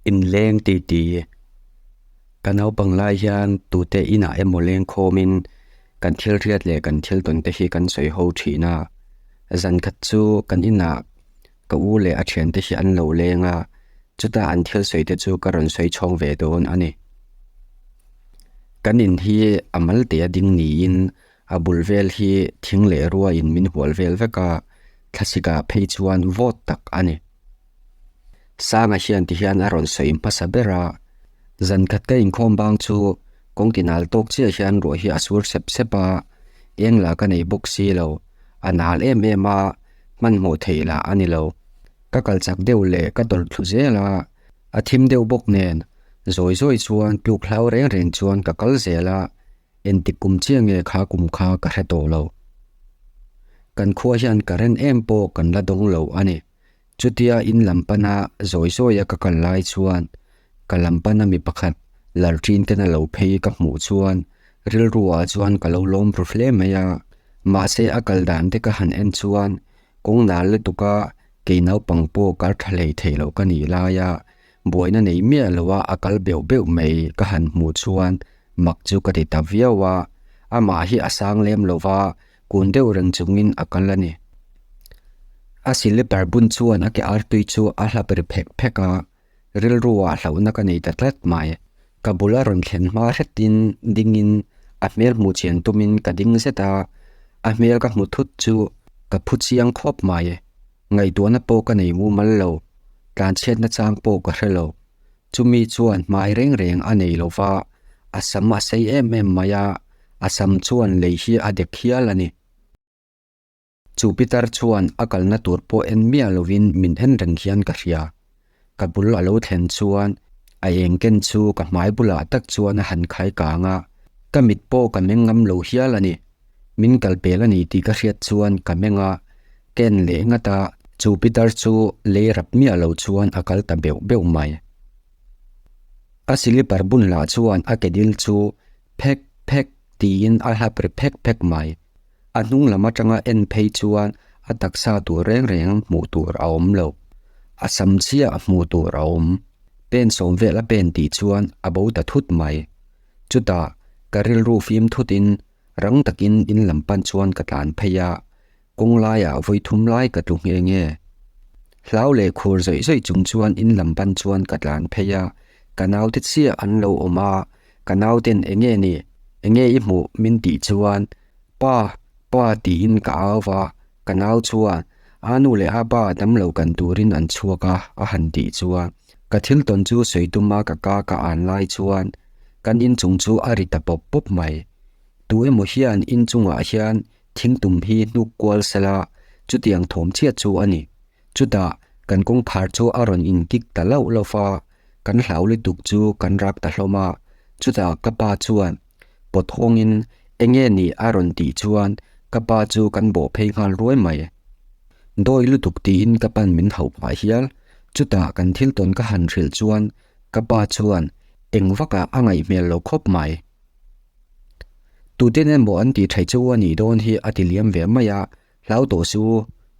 Inleng titi. Ka naupang lai hian tute inah emaw leng khawmin kan thil hriat leh kan thil tawn te hi kan sawi ho thin a. Zan khat chu kan inah ka u leh a thiante hi an lo leng a, chutah an thil sawi te chu ka rawn sawi chhawng ve dawn a ni. Kan in hi a mal te a ding niin a bul vel hi thing leh ruain min hual vel vek a, thlasik ah phei chuan vawt tak a ni. Sanga hian tihian a rawn sawi hmasa ber a, zan khat ka inkhawm bang chu kawng tinal tawk chiah hian ruah hi a sur sep sep a, eng lah ka nei bawk si lo, a nal em em a, hmanhmawh theih lah a ni lo. Ka kal chak deuh leh ka tawlh thlu zel a, a thim deuh bawk nen zawi zawi chuan tluk hlau reng reng chuan ka kal zel a, Engtik kum chiah nge kha kum kha ka hre tawh lo. Kan khua hian current em pawh kan la dawng lo a ni. Chutia in lam pana zawi zawia ka kal lai chuan ka lam pana mi pakhat lalṭin ten a lo phei ka hmuh chuan rilru ah chuan ka lo lawm ru hle mai a. Mahse a kal dan te ka han en chuan kawng nal lutuk a kei naupang pawh kal tha hlei thei loh ka nih lai a Buaina nei miah loa a kal beuh beuh mai ka han hmuh chuan mak chu ka ti ta viau a, amah hi a sang lem lo va, kun deuh reng chungin a kal a ni. A silipar bun chuan a ke artui chu a hlap ri phek phek a, rilruah hlauhna ka nei ta tlat mai. Ka bul a rawn thlen hma hretin dingin a hmel hmuh chian tumin ka ding zet a, a hmel ka hmu thut chu ka phu chiang khawp mai. Ngaihtuahna pawh ka nei mumal lo, tlanchhiatna chang pawh ka hre lo. Chumi chuan hmai reng reng a nei lo va, a sam a sei em em mai a, a sam chuan lei hi a dek hial a ni. Chu pitar chuan a kalna tur pawh en miah lovin min en reng hian ka hria. Ka bul a lo thlen chuan a eng ken chu ka hmai bulah tak chuan a han khai kang a, ka mit pawh ka meng ngam lo hial a ni. Min kal pel a ni tih ka hriat chuan ka meng a, ka en leh ngat a, chu pitar chu lei rap miah lo chuan a kal ta beuh beuh mai. A silipar bun lah chuan a ke dil chu phek phek tiin a hlap ri phek phek mai. A hnung lam atanga en phei chuan a taksa tur reng reng hmuh tur a awm lo. A sam chiah hmuh tur a awm. Pen sawm vel a pen tih chuan a bo ta thut mai. Chutah ka rilru fim thutin rang takin in lam pan chuan ka tlan phei a, kawng laiah vawi thum lai ka tlu nghe nghe. Hlau leh khur zawih zawih chung chuan in lam pan chuan ka tlan phei a, ka naute chiah an lo awm a, Ka nauten enge ni? Enge i hmuh? min tih chuan, Pa, pa tiin ka au va, ka nau chuan, A nu leh a pa damlo kan turin an chhuak a, a han tih chuan, ka thil tawn chu sawi tuma ka ka ka an lai chuan kan inchung chu a ri ta pawp pawp mai. Tu emaw hian inchungah hian thingtum hi hnuk kual sela, chutiang thawm chhiat chu a ni. Chutah kan kawngkhar chu a rawn inkik ta lauh lauh va, kan hlau lutuk chu kan rak ta hlawm a. Chutah ka pa chuan pawt hawngin enge ni a rawn tih chuan ka pa chu kan bawh phei nghal ruai mai. Dawi lutuk tiin ka pan min hauh phah hial. Chutah kan thil tawn ka han hrilh chuan ka pa chuan eng vakah a ngaih hmel lo khawp mai. Tuten emaw an tih theih chu a nih dawn hi a ti liam ve mai a, Hlau tawh su,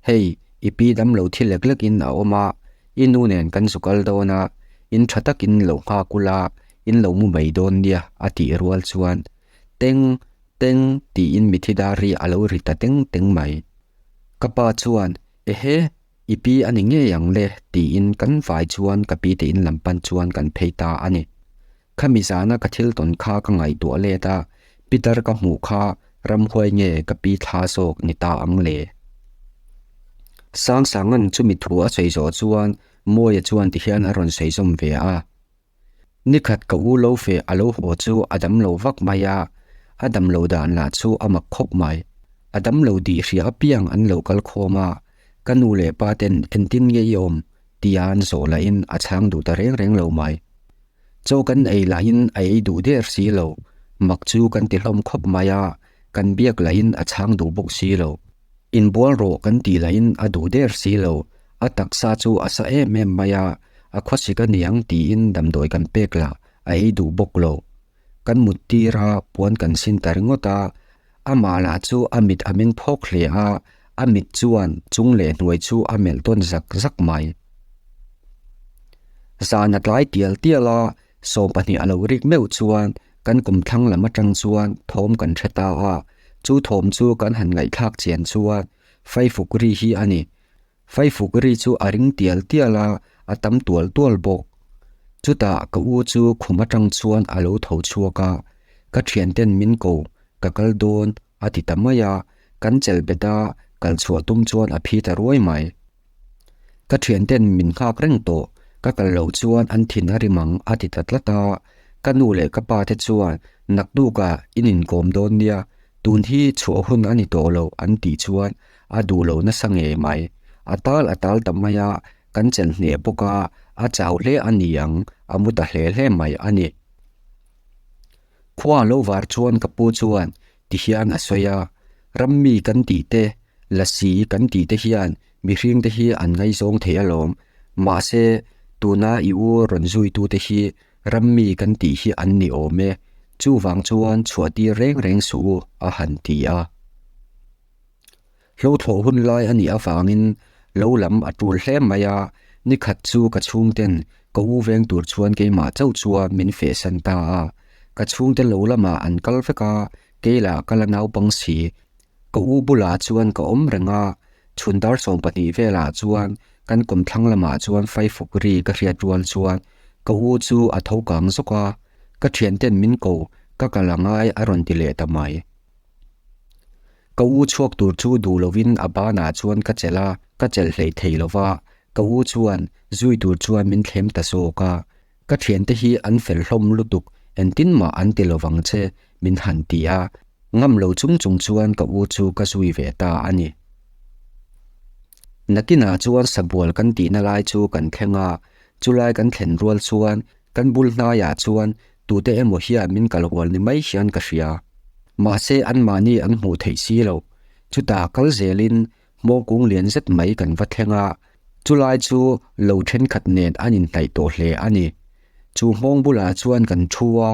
hei i pi dam lo thi lek lek in a awm a, i nu nen kan zu kal dawn a, in tha takin lo nghak ula, in lo mu mai dawn nia a tih rual chuan teng teng tiin mithi dar hi a lo ri ta teng teng mai. Ka pa chuan ehe i pi a ni ngei ang le tiin kan vai chuan ka pi te in lam pan chuan kan phei ta a ni. Khami zana ka thil tawn kha ka ngaihtuah let a, Peter ka hmuh kha ramhuai nge ka pi thla zawk ni ta ang le? Sangsanga'n chumi thu a sawi zawh chuan Mawia chuan tihian a rawn sawi zawm ve a. Nikhat ka u lo feh a lo haw chu a dam lo vak mai a, a dam lo dan lah chu a mak khawp mai. A dam lo tih hria apiang an lo kal khawm a, ka nu leh pa ten engtin nge i awm tia an zawh lahin a chhang duh ta reng reng lo mai. Chaw kan ei lahin a ei duh der si lo, mak chu kan ti hlawm khawp mai a, kan biak lahin a chhang duh bawk si lo. Inbual rawh kan tih lahin a duh der si lo, a taksa chu a sa em em mai a, a khawsik a niang tiin damdawi kan pek lah a ei duh bawk lo. Kan mut tir a, puan kan sin ta ringawt a, amah lah chu a mit a meng phawk hle a, a mit chuan chung leh hnuai chu a melh tawn zak zak mai. Zan a tlai tial tial a, 20 a lo rik meuh chuan kan kumthlang lam atang chuan thawm kan hre ta a, chu thawm chu kan han ngaihthlak chian chuan Faifuk ri hi a ni. Faifuk ri chu a ring tial tial a, a tam tual tual bawk. Chutah ka u chu khum atang chuan a lo tho chhuak a, ka thianten min ko, ka kal dawn a ti ta mai a, kan chelh bet a, kal chhuah tum chuan a phi ta ruai mai. Ka thianten min nghak reng tawh, ka kal loh chuan an thin a rim ang a ti ta tlat a, ka nu leh ka pa te chuan naktukah in inkawm dawn nia, tun hi chhuah hun a ni tawh lo an tih chuan a duh lo nasa ngei mai. A tal a tal ta mai a, kan chelh hneh bawk a, a chau hle a ni ang, a mu ta hle hle mai a ni. Khua lo var chuan ka pu chuan ti hian a sawi a, Rammi kan tih te, Lasi kan tih te hian mihring te hi an ngaizawng thei alawm. Mahse, tuna i u rawn zuitu te hi rammi kan tih hi an ni awm e, chuvang chuan chhuah tir reng reng suh u, a han ti a. Hlothlawh hun lai a nih avangin lo lam a tul hle mai a, nikhat chu ka chhungten ka u veng tur chuan keimah chauh chuan min fehsan ta a. Ka chhungte lo lamah an kal vek a, kei lah ka la naupang si. Ka u bulah chuan ka awm reng a, chhun dar 20 velah chuan kan kawmthlang lamah chuan faifuk ri ka hriat rual chuan ka u chu a tho kang zawk a, ka thianten min ko ka kal a ngai a rawn ti leh ta mai. Ka u chhuak tur chu duh lovin a banah chuan ka chelh a, ka chelh hleih thei lo va, ka u chuan zui tur chuan min thlem ta zawk a. Ka thiante hi an fel hlawm lutuk, engtin mah an ti lovang che, min han ti a. Ngam lo chung chung chuan ka u chu ka zui ve ta a ni. Nakinah chuan sabual kan tihna lai chu kan thleng a, chulai kan thlen rual chuan Kan bul hnaiah chuan tute emaw hian min kal hual ni mai hian ka hria. Mahse anmahni an hmuh theih si lo. Chutah kal zelin hmawngkung lian zet mai kan va thleng a, chulai chu lo thenkhat nen an inhnaih tawh hle a ni. Chu hmawng bulah chuan kan thu a,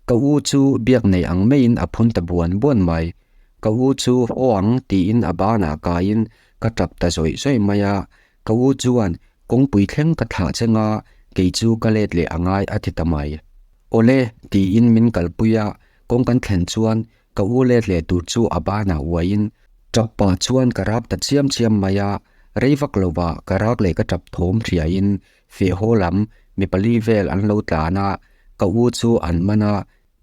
ka u chu biak nei ang maiin a phun ta buan buan mai. Ka u chu haw ang tiin a banah kaiin ka tap ta zawih zawih mai a, Ka u chuan kawngpui thleng ka thlah cheng a, kei chu ka let leh a ngai a ti ta mai. Awle, tiin min kalpui a, kawng kan thlen chuan ka u let leh tur chu a banah uaiin tap pah chuan ka rak ta chiam chiam mai a, rei vak lovah ka rak leh ka tap thawm hriain feh haw lam mi pali vel an lo tlan a, ka u chu an man a,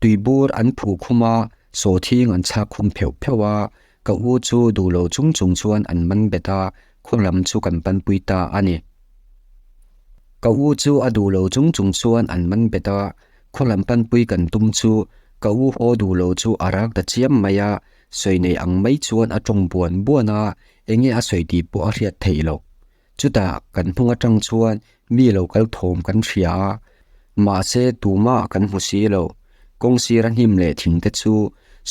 Tuibur an phuh khum a, sawthing an chhak khum pheuh pheuh a, ka u chu duh lo chung chung chuan an man bet a, khaw lam chu kan panpui ta a ni. Ka u chu a duh lo chung chung chuan an man bet a, khaw lam panpui kan tum chu ka u haw duh lo chu a rak ta chiam mai a, sawi nei ang mai chuan a tawng buan buan a, enge a sawi tih pawh a hriat theih loh. Chutah kan hnung atang chuan mi lo kal thawm kan hria a, mahse tumah kan hmu si lo. Kawng sira hnim leh thing te chu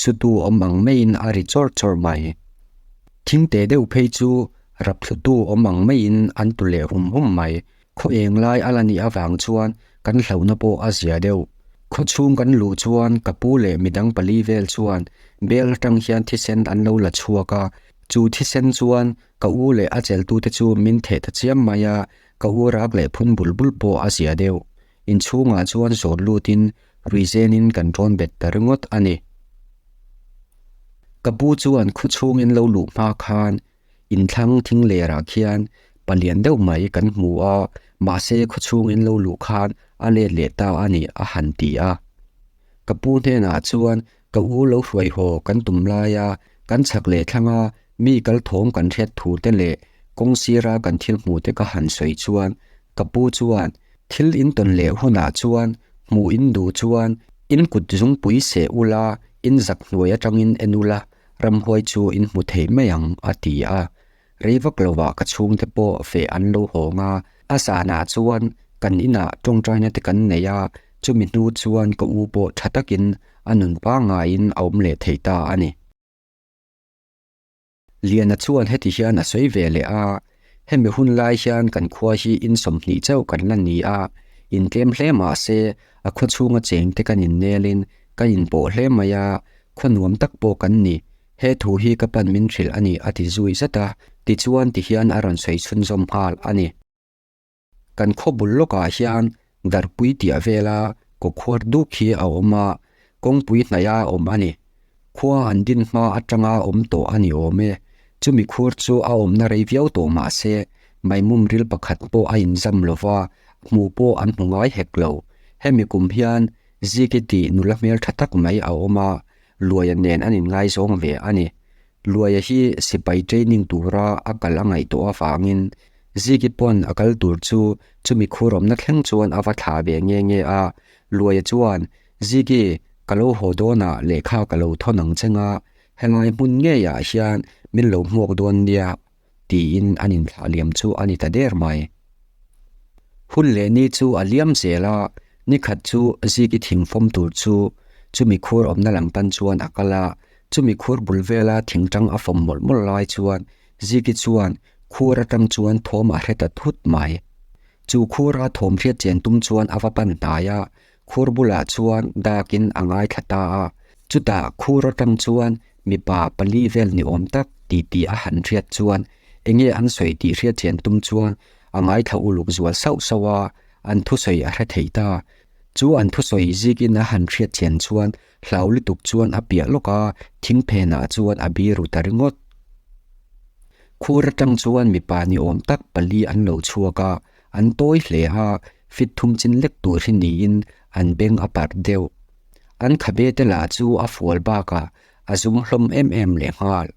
sutu awm ang maiin a ri chawr chawr mai. Thing te deuh phei chu rap thlutu awm ang maiin an tu leh hum hum mai. Khaw eng lai a la nih avang chuan kan hlauhna pawh a zia deuh. Khaw chhung kan luh chuan ka pu leh midang pali vel chuan bel atang hian thisen an lo la chhuak a, chu thisen chuan Ka u leh a cheltute chu min theh ta chiam mai a, ka u rak leh phun bul bul pawh a zia deuh. Inchhungah chuan zawt lutin ruizenin kan ṭawn bet ta ringawt a ni. Ka pu chuan khaw chhungin lo luh hma khan inthlang thing lerah khian palian deuh mai kan hmu a, mahse khaw chhungin lo luh khan a let leh ta a ni a han ti a. Ka pu hnenah chuan Ka u lo hruai haw kan tum laia kan chhak leh thlanga mi kal thawm kan hriat thu te leh kawng sira kan thil hmuh te ka han sawi chuan ka pu chuan thil in tawn leh hunah chuan hmuh in duh chuan in kut zungpui seh ula in zak hnuai atangin en ula ramhuai chu in hmu thei mai ang a ti a. Rei vak lovah ka chhungte pawh feh an lo hawng a, a zanah chuan kan inah tawngtaina te kan nei a, chumi hnu chuan ka u pawh tha takin a nun pangaiin a awm leh thei ta a ni. Liana chuan heti hian a sawi ve leh a, Hemi hun lai hian kan khua hi in 20 chauh kan la ni a, intlem hle mah se a khaw chhunga chengte kan innelin kan inpawh hle mai a, khaw nuam tak pawh kan ni. He thu hi ka pan min hrilh a ni a ti zui zet a, tichuan ti hian a rawn sawi chhunzawm nghal a ni. Kan khaw bul lawkah hian Darpui tiah vela kawkhuar duk hi a awm a, kawngpui hnaia awm a ni. Khua an din hma atanga awm tawh a ni awm e. Chumi khur chu a awmna rei viau tawh mah se, maimum ril pakhat pawh a inzam lo va, hmuh pawh an hmu ngai hek lo. Hemi kum hian Ziki tih nula hmel tha tak mai a awm a, Luaia nen an inngaizawng ve a ni. Luaia hi sipai training tura a kal a ngaih tawh avangin Ziki pawn a kal tur chu chumi khur awmna thleng chuan a va thlah ve nge nge a. Luaia chuan, Ziki, ka lo haw dawnah lehkha ka lo thawn ang che nga, helai hmun ngeiah hian min lo hmuak dawn nia, tiin an inthlah liam chu a ni ta der mai. Hun leh ni chu a liam zel a, ni khat chu Ziki thing fawm tur chu chumi khur awmna lam pan chuan a kal a, chumi khur bul vela thing tang a fawm mawlh mawlh lai chuan Ziki chuan khur atang chuan thawm a hre ta thut mai. Chu khura thawm hriat chian tum chuan a va pan hnai a, khur bulah chuan dakin a ngaithla ta a. Chutah khur atang chuan mipa pali vel ni awm tak titi a han hriat chuan enge an sawi tih hriat chian tum chuan a ngaithla uluk zual sauh sauh a, an thusawi a hre thei ta. Chu an thusawi zikin a han hriat chian chuan hlau lutuk chuan a piah lawk a, thing phenah chuan a biru ta ringawt. Khur atang chuan mipa ni awm tak pali an lo chhuak a, an tawi hle a, fit thum chin lek tur hi niin an beng a parh deuh. An khabe te lah chu a fual bakah a zum hlawm em em lehnghal.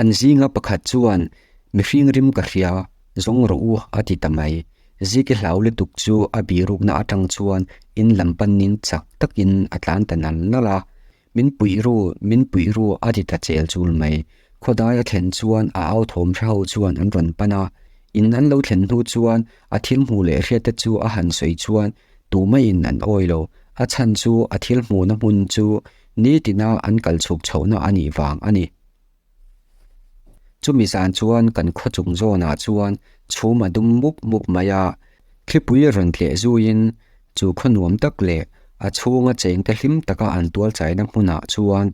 An zinga pakhat chuan, Mihring rim ka hria, zawng rawh u a ti ta mai. Ziki hlau lutuk chu a birukna atang chuan in lam panin chak takin a tlan ta nal nal a. Min puih ru, min puih ru a ti ta chel chul mai. Khawdai a thlen chuan a au thawm hre ho chuan an rawn pan a. In an lo thlen hnu chuan a thil hmuh leh hriat te chu a han sawi chuan tumaiin an awi lo. A chhan chu a thil hmuhna hmun chu nitina an kal chhuk chhohna a nih vang a ni. Chumi zan chuan kan khaw chung zawnah chuan chhum a dum mup mup mai a, thlipui rawn tleh zuiin chu khaw nuam tak leh a chhunga chengte hlim taka an tual chaina hmunah chuan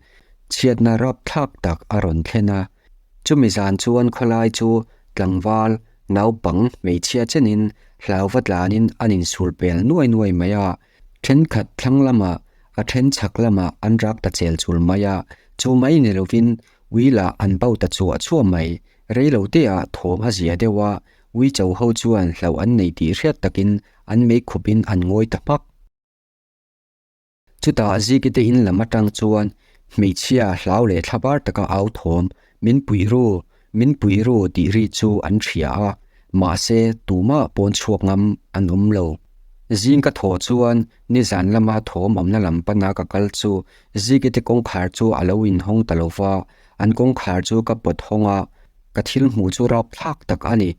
chhiatna rapthlak tak a rawn thlen a. Chumi zan chuan khawlai chu tlangval naupang hmeichhia chenin hlauva tlanin an insul pel nuai nuai mai a, Thenkhat thlang lamah, a then chhak lamah an rak ta chel chul mai a, chu mai ni lovin ui lah an bo ta chuah chuah mai. Rei lo teah thawm a zia deuh a, ui cho ho chuan hlauh an nei tih hriat takin an mei khupin an ngawi ta hmak. Chutah Zikite in lam atang chuan hmeichhia hlau leh thlabar taka au thawm, Min puih ru, min puih ru tih ri chu an hria a, mahse tumah pawn chhuak ngam an awm lo. Zing ka thawh chuan nizan lama thawm awmna lam pana ka kal chu Zikite kawngkhar chu a lo inhawng ta lo va, an kawngkhar chu ka pawt hawng a, ka thil hmuh chu rapthlak tak a ni.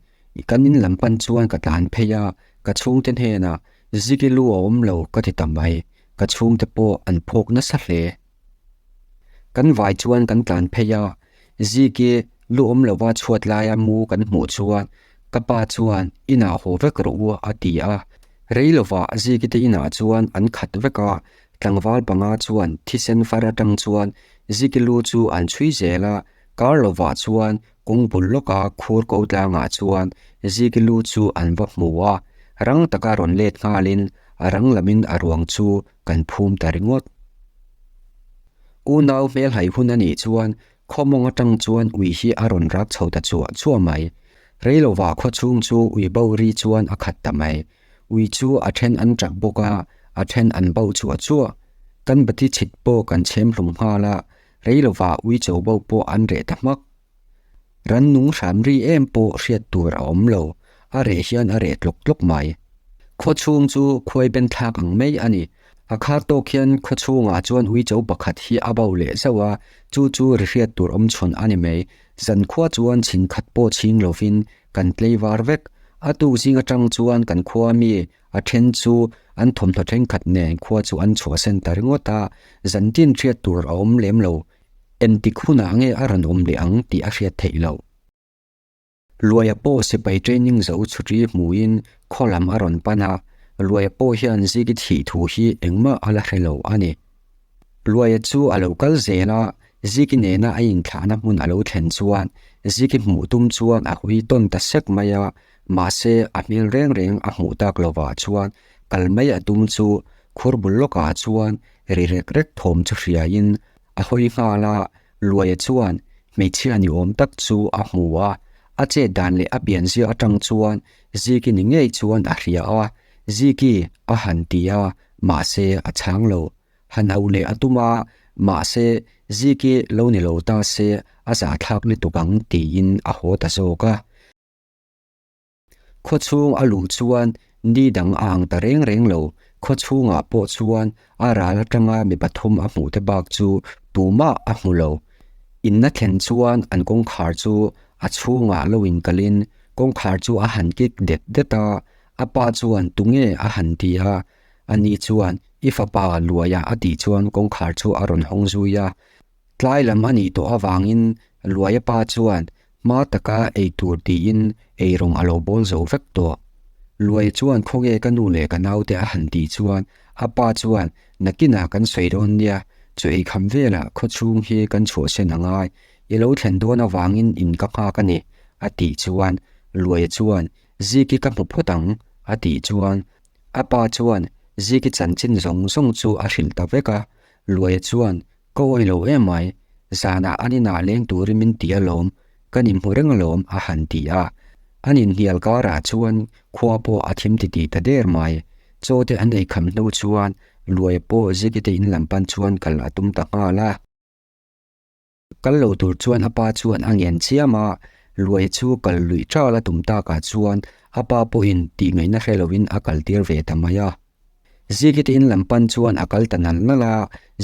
Kan in lam pan chuan ka tlan phei a, ka chhungte hnenah Ziki lu a awm lo ka ti ta mai, ka chhungte pawh an phawk nasa hle. Kan vai chuan kan tlan phei a, Ziki lu awm lova chhuat laia mu kan hmuh chuan ka pa chuan inah haw vek rawh u a ti a. Rei lovah Ziki te inah chuan an khat vek a, tlangval panga chuan thisen far atang chuan Ziki lu chu an chhui zel a, kar lovah chuan Kawng bul lawka khur ko tlangah chuan Ziki lu chu an va hmu a, rang taka rawn let nghalin a rang lamin a ruang chu kan phum ta ringawt. Unau hmelhai hun a nih chuan khaw mawng atang chuan ui hi a rawn rak chho ta chuah chuah mai. Reilovah khaw chhung chu ui bo ri chuan a khat ta mai. Ui chu a then an chak bawk a, a then an bo chuah chuah. Kan bati chhit pawh kan chhem hlum nghal a, Reilovah uicho bo pawh an reh ta hmak. Rannung hram ri em pawh hriat tur a awm lo, a reh hian a reh tlawk tlawk mai. Khaw chhung chu khuai ben thlak ang mai a ni. A khar tawk hian khaw chhungah chuan uicho pakhat hi a bo leh zauh a, chu chu ri hriat tur awm chhawn a ni mai. Zankhua chuan chhin khat pawh chhing lovin kan tlei var vek. A tuk zing atang chuan kan khua mi A then chu an thawmhnaw thenkhat nen khua chu an chhuahsan ta ringawt a, zantin hriat tur a awm lem lo. Entik hunah nge a rawn awm leh ang tih a hriat theih loh. Luaia pawh sipai training zo chhuṭi hmuin khaw lam a rawn pan a, Luaia pawh hian Ziki thih thu hi engmah a la hre lo a ni. Luaia chu a lo kal zel a, Ziki nena a inthlahna hmun a lo thlen chuan Ziki hmuh tum chuan a hawi tawn ta sek mai a. Mahse, a hmel reng reng a hmuh tak lovah chuan kal mai a tum chu khur bul lawkah chuan ri rek rek thawm chu hriain a hawi nghal a, Luaia chuan hmeichhia ni awm tak chu a hmu a, a chet dan leh a pianzia atang chuan Ziki ni ngei chuan a hria a, Ziki a han ti a, mahse a chhang lo. Han auh leh a tum a, mahse Ziki lo ni lo ta se a zahthlak lutuk ang tiin a haw ta zawk a. Khaw chhung a luh chuan ni dang a ang ta reng reng lo, khaw chhungah pawh chuan a ral atanga mi pathum a hmuh te bak chu tumah a hmu lo. Inna thlen chuan an kawngkhar chu a chhungah lo inkalhin kawngkhar chu a han kik det det a, a pa chuan tunge a han ti a, ani chuan i fapa Luaia a tih chuan kawngkhar chu a rawn hawng zui a. Tlai lam a nih tawh avangin Luaia pa chuan hma taka ei tur tiin eirawng a lo bawl zo vek tawh. Luaia chuan khawnge ka nu leh ka naute a han tih chuan a pa chuan nakinah kan sawi dawn nia, chu eikham velah khawchhung hi kan chhuahsen a ngai, i lo thlen dawn avangin in ka nghak a ni a tih chuan Luaia chuan Ziki ka hmu phawt ang a tih chuan a pa chuan Ziki chanchin zawng zawng chu a hrilh ta vek a, Luaia chuan Ka awi lo em mai, zanah an inah leng turin min ti alawm, kan inhmu reng alawm a han ti a. An inhnial karah chuan khua pawh a thim ti tih ta der mai. Chaw te an ei kham hnu chuan Luaia pawh Zikite in lam pan chuan kal a tum ta nghal a. Kal lo tur chuan a pa chuan a ngen chiam a, Luaia chu kal luih ṭal a tum takah chuan a pa pawhin tih ngaihna hre loin a kal tir ve ta mai a. Zikite in lam pan chuan a kal ta nal nal a,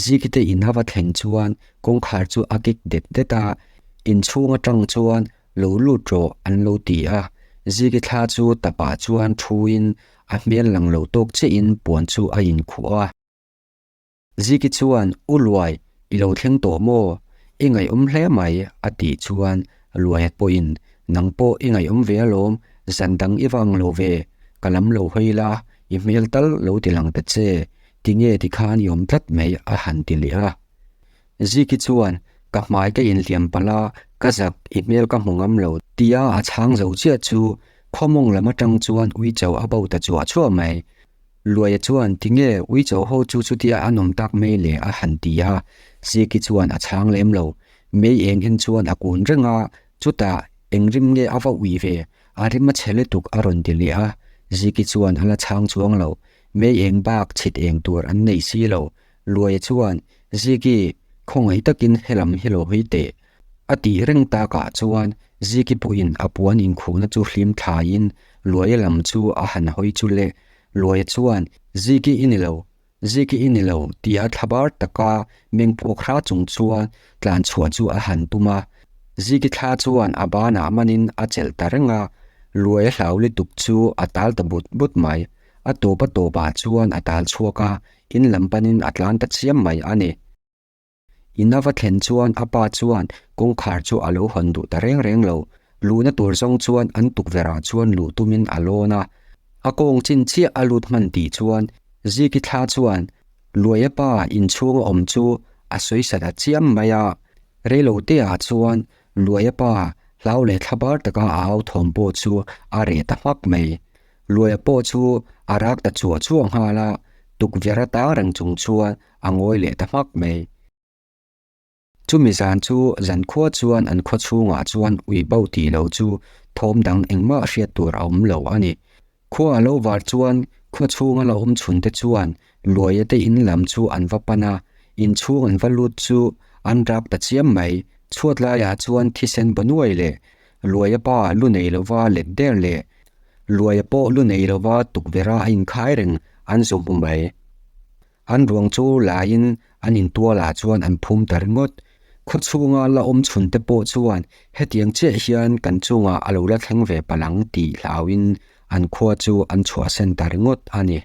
Zikite in a va thlen chuan kawngkhar chu a kik det det a, inchhung atang chuan lo lut rawh an lo ti a, Ziki thla chu tapah chuan thuin a hmel lang lo tawk chiahin puan chu a inkhuh a. Ziki chuan, U Luai, i lo thleng tawh maw? I ngaihawm hle mai, a tih chuan Luaia pawhin, Nang pawh i ngaihawm ve alawm, zan dang i va ang lo ve, ka lam lo hawi la, i hmel tal lo ti lang ta che, tinge tikhan i awm tlat mai, a han ti leh a. Ziki chuan, Ka hmai ka inhliam palh a, ka zak, i hmel ka hmu ngam lo, tia a chhang zo chiah chu khawmawng lam atang chuan uicho a bo ta chuah chuah mai. Luaia chuan, Tinge, uicho ho chu chutia an awm tak mai le? a han ti a. Ziki chuan a chhang lem lo. Mei eng en chuan a kun reng a, chutah, Eng rim nge a va ui ve? A rim a chhe lutuk a rawn ti leh a. Ziki chuan a la chhang chuang lo. Mei eng bak chhit eng tur an nei si lo. Luaia chuan, Ziki, khawngaih takin helam hi lo hawi teh. A tih reng takah chuan Ziki pawhin a puan inkhuhna chu hlim thlaiin Luaia lam chu a han hawi chu le. Luaia chuan, Ziki i ni lo, Ziki i ni lo, tia thlabar taka meng phawk hra chung chuan tlan chhuah chu a han tum a. Ziki thla chuan a banah manin a chelh ta reng a, Luaia hlau lutuk chu a tal ta but but mai. A tawp a tawpah chuan a tal chhuak a, in lam panin a tlan ta chiam mai a ni. In a va thlen chuan a pa chuan kawngkhar chu a lo hawn duh ta reng reng lo. Luhna tur zawng chuan an tukverhah chuan luh tumin a lawn a. A kawng chin chiah a lut hman tih chuan Ziki thla chuan Luaia pa inchhunga awm chu a sawi sat a chiam mai a. Reiloteah chuan Luaia pa hlau leh thla bar taka a au thawm pawh chu a reh ta hmak mai. Luaia pawh chu a rak ta chuah chuah nghal a, tukverh atang reng chung chuan a ngawi leh ta hmak mai. Chumi zan chu zankhua chuan an khaw chhungah chuan ui bo tih lo chu thawm dang engmah hriat tur a awm lo a ni. Khua a lo var chuan khaw chhunga la awm chhun te chuan Luaia te in lam chu an va pan a, in chhung an va lut chu an rak ta chiam mai. Chhuat laiah chuan thisen banuai leh Luaia pa lu nei lova let der leh Luaia pawh lu nei lova tukverha a inkhai reng an zu hmu mai. An ruang chu laiin an intualah chuan an phum ta ringawt. Khaw chhunga la awm chhun te pawh chuan hetiang chiah hian kan chungah a lo la thleng ve palh ang tih hlauhin an khua chu an chhuahsan ta ringawt a ni.